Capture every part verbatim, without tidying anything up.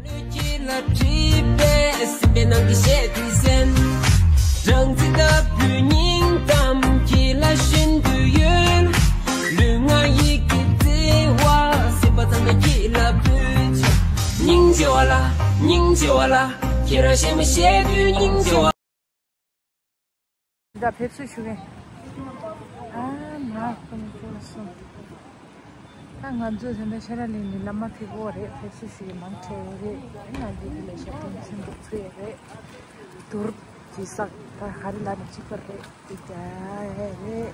ལུས་ཀྱི་ལ་བྲིས་པའི་སྲིད་པའི་ནང་གི་གཞས་དེ་གསན། སྦྲང་རྩི་ལྟ་བུའི་སྙིང་གཏམ་གྱི་ལ་བཞིན་དུ་ཡོད། ལུས་ངག་ཡིད་ཀྱི་བརྩེ་བ་སྲིད་པ་ཚང་མའི་སྐྱིད་ལ་ཕུལ་ཆོག་སྙིང་རྗེ་བ་ལ་སྙིང་རྗེ་བ་ལ། ཁྱེད་རང་གཞས་མ་བཤད་དུས་སྙིང་རྗེ་བ། ད་ཕེབས་བསུ་ཞུ་གི། ཨ་མ་ཀུན་སྤྲོ་སོང་། ད་ང་ཚོ་དེ་འདྲ་ཤ་ར་གླིང་ནས་བླ་མ་ཐུག་གོ་རེད། ཕེབས་བསུ་ཞུ་གི་མང་ཆེ་བ་རེད། ང་ཚོ་དེ་ལ་ཞབས་བརྟན་ཆེན་པོ་ཚུད་ཡོད་རེད། དུར་གྱི་སག་ད་ག་རེ་ལ་ནི་གཅིག་པ་རེད། དེ་འདྲ་རེད།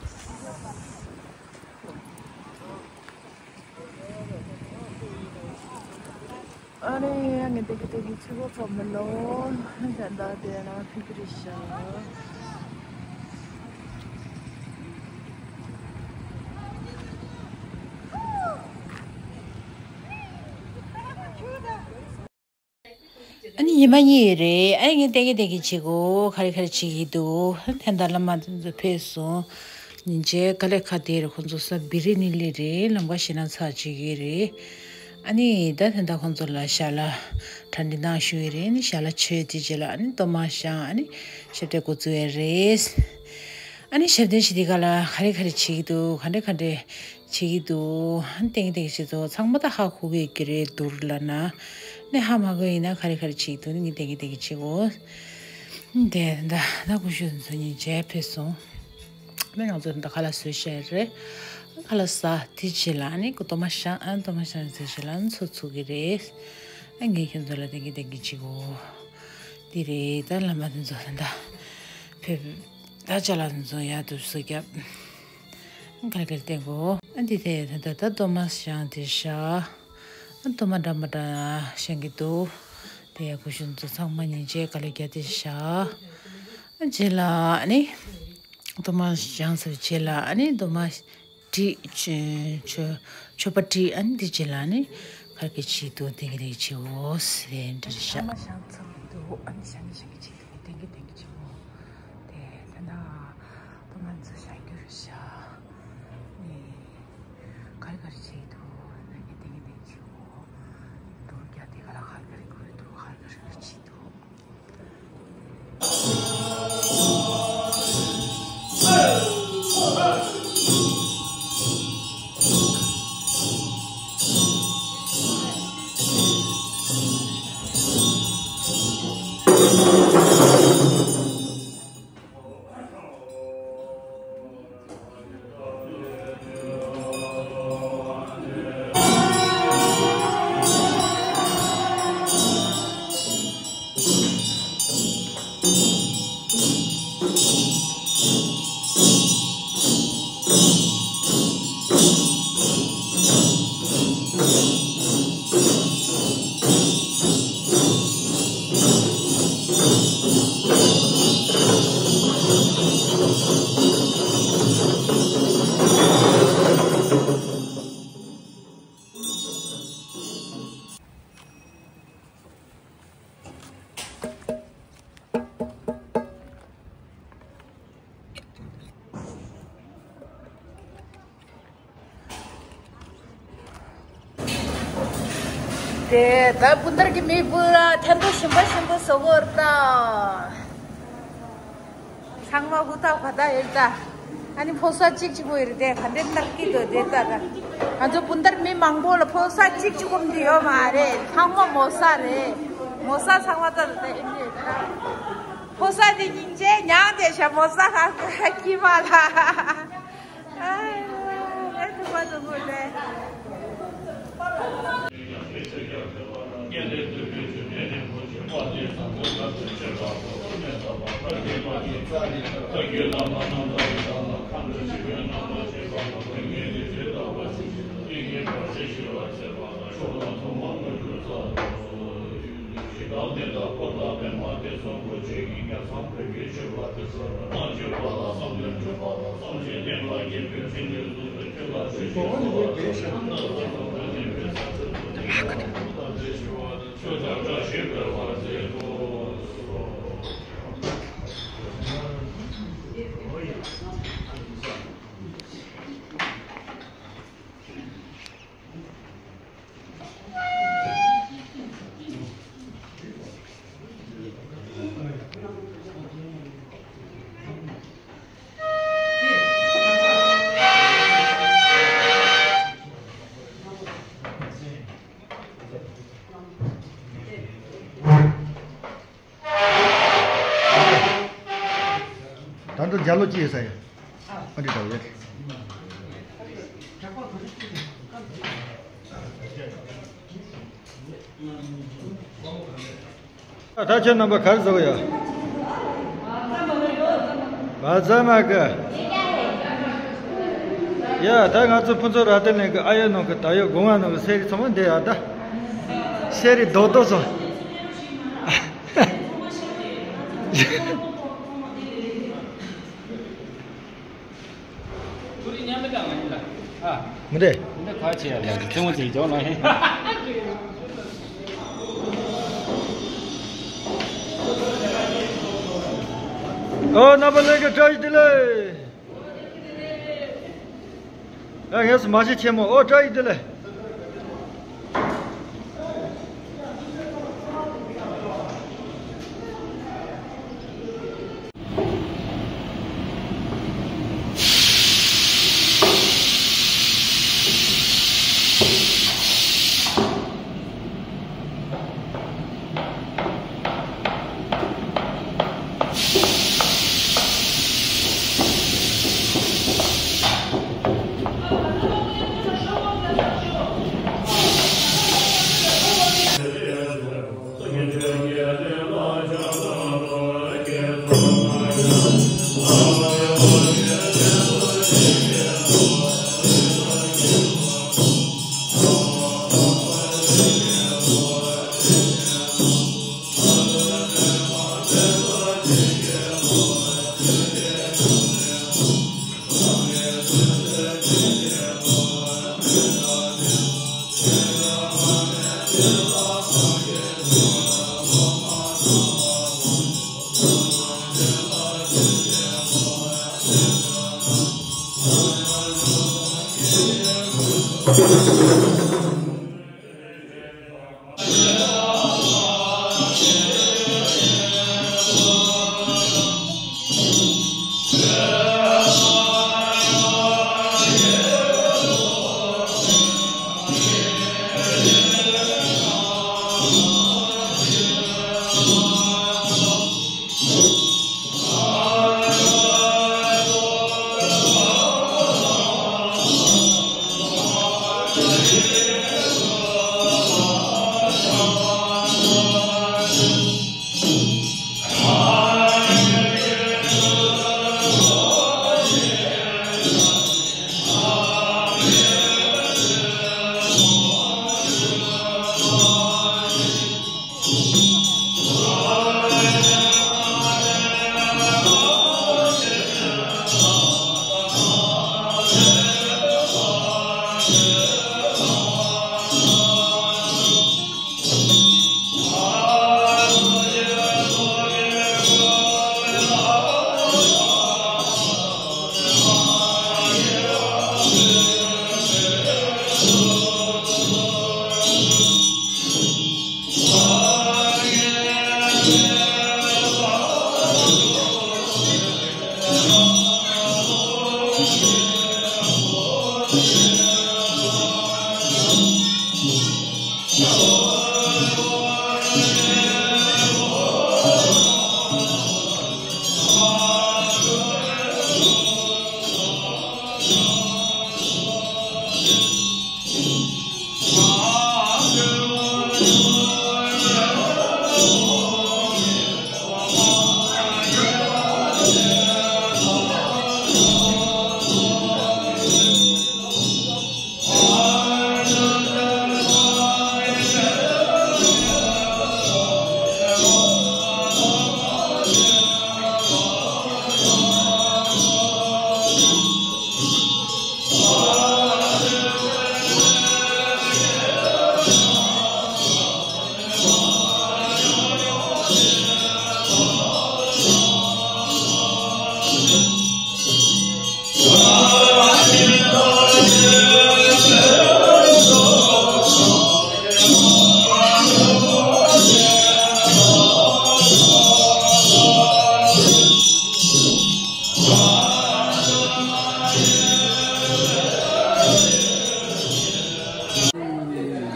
ཨ་ནི་ཡ་ངས་དེ་གི་དེ་གི་ཆུ་བོ་ཚོ་མི་ལོ་ད་ད་དེ་ན་ཕི་ཀི་རི་ཤ། ཨ་ནི་ཉི་མ་གཉིས་ཡོད་རེད། ཨ་ནི་ངས་ཏན་གི་ཏན་གི་བྱེད་དགོས། ག་རེ་ག་རེ་བྱེད་ཀྱི་འདུག་ད་ལྟ་བླ་མ་དེ་ཚོ་ཕེབས་སོང་། ཉིན་བྱེད་དཀའ་ལས་ཁག་དེ་རེད། ཁོང་ཚོ་ས་བི་རི་ནི་ལི་རེད། ལམ་ཁ་ཞེད་སྣང་ཚ་བྱེད་ཀྱི་རེད། ཨ་ནི་ད་ད་ལྟ་ཁོང་ཚོ་ལ་ཞལ་ལག་གྲ་སྒྲིག་གནང་ཞུ་ཡི་རེད། ཨ་ནི་ཞལ་ལག་མཆོད་དེ་རྗེས་ལ་ཨ་ནི་གཏོར་མ་བཞེངས། ཨ་ནི་ཞབས་བརྟན་འགོ་བཙུགས་ཡི་རེད། ཨ་ནི་ཞབས་བརྟན་བྱེད་དུས་སྒང་ལ་ག་རེ་ག་རེ་བྱེད་ཀྱི་འདུག་ག་འདྲ་ག་འདྲ་བྱེད་ཀྱི་འདུག་ཨ་ནི་ཏན་གི་ཏན་གི་བྱེད་ཚོ་ཚང་མ་ད་ཧ་གོ་གི་ཡོད་ཀྱི་རེད། དུར་ལ་ན་ནི་ཧ་མ་གོ་ཡིན་ན་ག་རེ་ག་རེ་བྱེད་ཀྱི་འདུག་ནི་ངས་ཏན་གི་ཏན་གི་བྱེད་དགོས། དེ་ད་ད་ཀུ་ཤུ་ཚོ་ཉིན་བྱེད་ཕེབས་སོང་། ཨ་ནི་ང་ཚོ་ད་ཁ་ལག་བཟོས་བཞག་རེད། ཁ་ལག་ཟ་དེ་རྗེས་ལ་ཨ་ནི་གཏོར་མ་བཞེངས། ཨ་ནི་གཏོར་མ་བཞེངས་ཚར་རྗེས་ལ་ཨ་ནི་ཚོ་ཚུགས་ཀྱི་རེད། ཨ་ངས་ཁྱོད་ཚོ་ལ་ཏན་གི་ཏན་གི་བྱེད་དགོས། འདི་རེད། ད་བླ་མ་དེ་ཚོ་ད་ད་ཕེབས། ད་ཅ་ལག་དེ་ཚོ་ཡར་དུ་བཟོ་རྒྱབ། ག་རེ་ག་རེ་བསྟན་དགོས། ཨ་འདི་དེ་ད་ད་ད་གཏོར་མ་བཞེངས་དེ་བཞག་ཨ་གཏོར་མ་འདྲ་མ་འདྲ་བཞེངས་ཀྱི་འདུག་དེ་ཡ་ཀུ་ཤུ་ཚོ་ཚང་མ་ཉིན་བྱེད་དཀའ་ལས་རྒྱག་དེ་བཞག་ཨ་རྗེས་ལ་ཨ་ནི་གཏོར་མ་བཞེངས་ཚར་རྗེས་ལ་ཨ་ནི་གཏོར་མ་བྲིས། མཆོད་མཆོད་མཆོད་པ་བྲིས། ཨ་ནི་འདི་རྗེས་ལ་ཨ་ནི་ག་རེ་ག་རེ་བྱེད་འདུག་ཏན་གི་ཏན་གི་བྱེད་དགོས་ཟེར་འདྲ་བཞག་གཏོར་མ་བཞེངས་ཚར་འདུག་ཨ་ནི་བཞེངས་ཀྱི་བཞེངས་ཀྱི་བྱེད་འདུག་ཏན་གི་ཏན་གི་བྱེད་དགོས། དེ་ད་ལྟ་གཏོར་མ་ཚོ་བཞེངས་རྒྱུ་རེད་ཤག་ནི་ག་རེ་ག་རེ་བྱེད་འདུག་ནང་གི་ཏན་གི་ཏན་གི་བྱེད་དགོས། དུར་རྒྱག་དེ་ག་ལ་ག་རེ་ག་རེ་དགོས་རེད་འདུག་ག་རེ་ག་རེ་བྱེད་འདུག་དེ་ད་སྤུན་ཟླ་གི་མི་བུ་ལ་ཐན་ཏོ་ཞིམ་པོ་ཞིམ་པོ་བཟོ་གོ་ར་ད། ཚང་མ་ཧུར་ཐག་ཧུར་ཐག་ཡོད་ད། ཨ་ནི་ཕོ་གསར་གཅིག་གཅིག་པོ་ཡོད་རེད་དེ་ག་འདྲས་ནར་གི་འདུག་དེ་ལྟ་ད། ང་ཚོ་སྤུན་ཟླ་མི་མང་པོ་ལ་ཕོ་གསར་གཅིག་གཅིག་པོ་འདི་ཡོད་མ་རེད། ཚང་མ་མོ་གསར་རེད། མོ་གསར་ཚང་མ་ལྟ་ད་ཨེ་འདྲས་ད། ཕོ་གསར་དེ་སྙིང་རྗེ་མྱངས་དེ་ཤ་མོ་གསར་ཁ་ཁྱི་མ་ལ། ཨ་ཨེ་ཐུག་པ་ཚོ་དགོས་རེད། ང་ཚོ་རྒྱ་ལོ་གཅིག་ཡོད་ས་ཡོད། ཨ་འདྲི་འདྲ་བོ་ཡོད། ད་ཁྱེད་རྣམ་པ་ག་རེ་བཟོ་གི་ཡོད། བ་ཛ་མ་གི། ཡ་ད་ང་ཚོ་ཕུན་ཚོགས་ར་ཏན་གླིང་གི་ཨ་ཡོད་ནང་གི་ད་ཡོད་སྒོ་ང་ནང་གི་ཟས་རིགས་ཚང་མ་འདི་ཡ་ད། ཟས་རིགས་རྡོག་རྡོག་ཚོ། ཁོ་རེ་མཉམ་མི་འདྲ་མ་ཡིན་ལ། ཨ། མི་འདྲ། མི་འདྲ་ག་བྱེད་ཡ་ལ་ཐེངས་མ་ཅིག་འཇོག་ན་ཧེ། ཨོ་རྣམ་པ་ལྷན་རྒྱས་བཀྲ་ཤིས་བདེ་ལེགས། ཨ་ངས་སུ་མ་གཞི་ཆེན་མོ་ཨོ་བཀྲ་ཤིས་བདེ་ལེགས།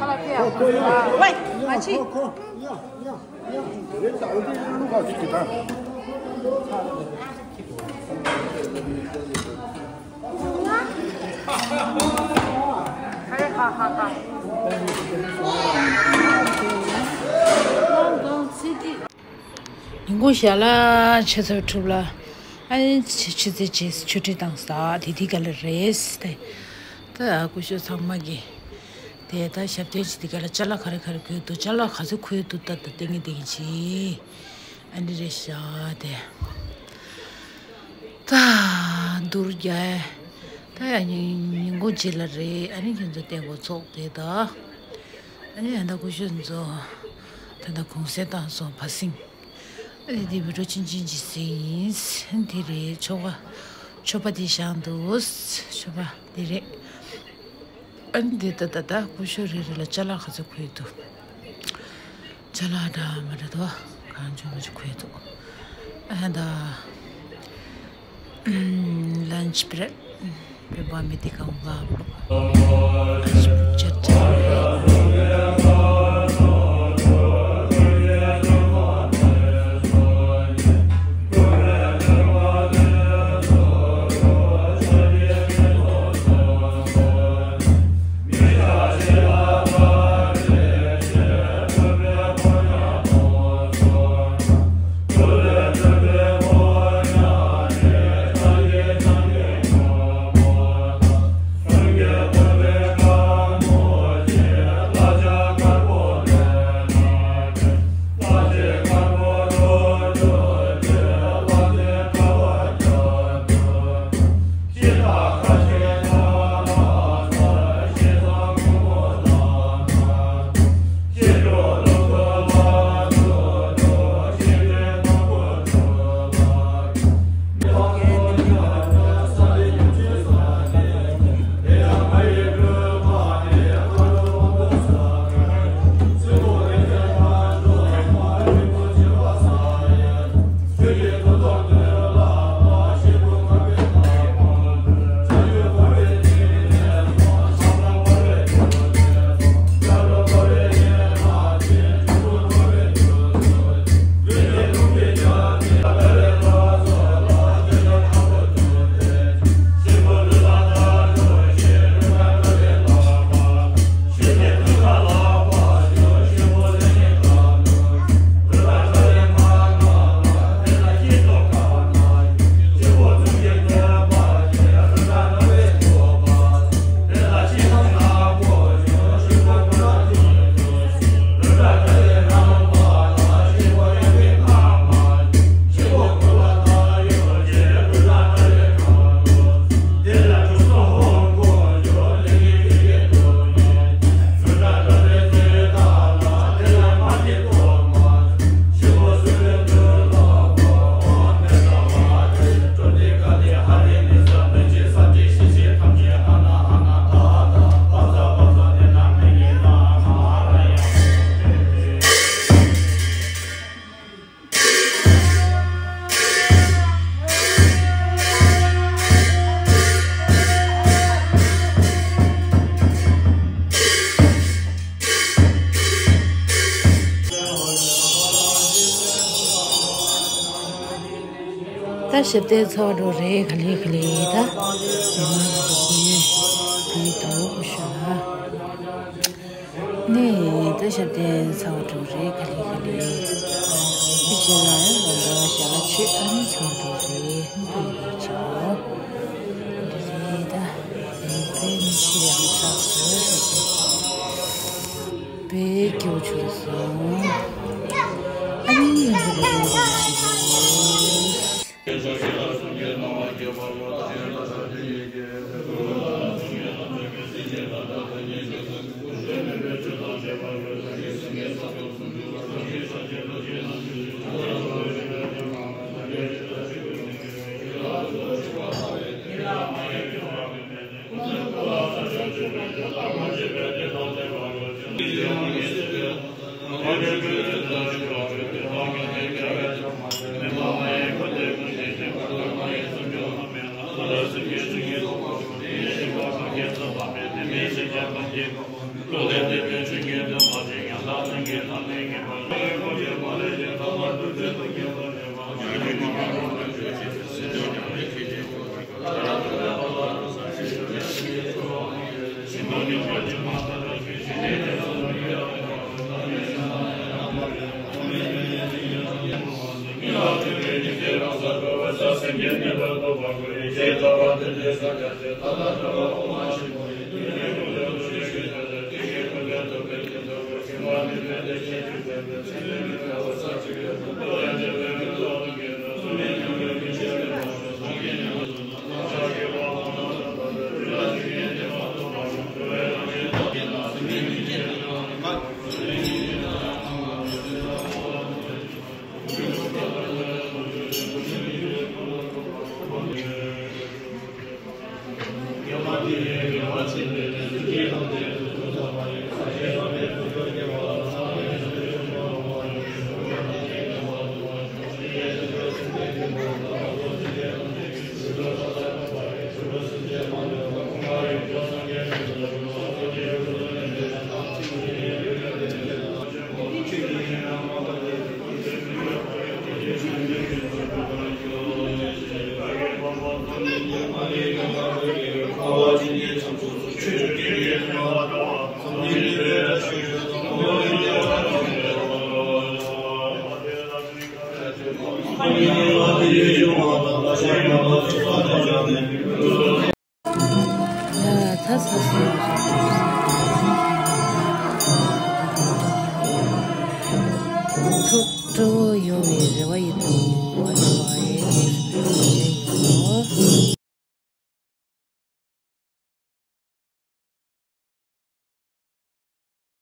ཁ་ལག་ཕེ་ཡ། ཝེ། མ་ཕྱི། ཉིན་གུང་ཞལ་ལག་ཆ་ཚང་ཕུལ་ལ། ཨ་ནི་ཆུ་ཆུ་ཚོད་བཅུ་ཆུ་ཁྲིད་བཏང་ས་དེ་དེ་ག་ལ་རེད་དེ། ད་སྐུ་ཞབས་ཚང་མ་གི་དེ་ད་ཞབས་བརྟན་ཅིག་དེ་ག་ལ་ཅ་ལག་ག་རེ་ག་རེ་གོས་འདུག་ཅ་ལག་ག་ཚོད་གོས་འདུག་ད་ད་ལྟ་ངས་དེ་གི་ཅི། ཨ་ནི་རེད་ཤག་དེ། ད་འདུར་རྒྱག་ད་ཡང་ཉིན་ཉིན་གུང་རྗེས་ལ་རེད། ཨ་ནི་ཁྱེད་ཚོ་བསྟན་འགོ་ཚོགས་དེ་ད། ཨ་ནི་ཡང་ད་སྐུ་ཞབས་ཚོ་ད་ལྟ་གུང་སེང་བཏང་སོང་བ་སིང་། ཨ་ནི་དེ་བི་ཌིའོ་ཆུང་ཆུང་ཅིག་བཟོས་ཡིན། དེ་རེད། ཆོ་ག་ཆོ་པ་དེ་བཞག་འདུག་ཆོ་པ་དེ་རེད། ཨ་ནི་འདི་ད་ད་ད་སྐུ་ཞབས་རེ་རེ་ལ་ཅ་ལག་ག་ཚོད་གོས་འདུག་ཅ་ལག་འདྲ་མི་འདྲ་འདུག་གང་བྱུང་མ་བྱུང་གོས་འདུག་ཨ་ད་ལན་ཆི་བྷི་རེག་བོད་པ་མི་དེ་གང་ག་ལོ་ལན་ཆི་བཅར་བཅར། ད་ཞབས་བརྟན་ཚར་བ་འགྲོ་རེད། ག་ལེ་ག་ལེ་ད་མི་མང་གི་སྐུ་ཡོན་ག་ལེ་འདུག་ཞུ་ན། ནས་ད་ཞབས་བརྟན་ཚར་བ་འགྲོ་རེད། ག་ལེ་ག་ལེ། དེ་རྗེས་ལ་ཡང་ང་ཚོ་ཞལ་ལག་མཆོད་ཨ་ནི་ཚར་འགྲོ་རེད། འདི་ཡིན་ཆོག་འདི་རེད་ད། དེ་ནས་དཔེ་མི་ཤེས་ཡང་ཆགས་སོ་ཞབས་བརྟན། དཔེ་སྐྱོ་བྱུང་སོང་། ཨ་ནི་ཡང་འདི་ལ་ཡོང་དགོས་ཞིག་རེད། ཐོག་སྤྲོ་བོ་ཡོང་བའི་རེ་བ་ཡོད་དོ།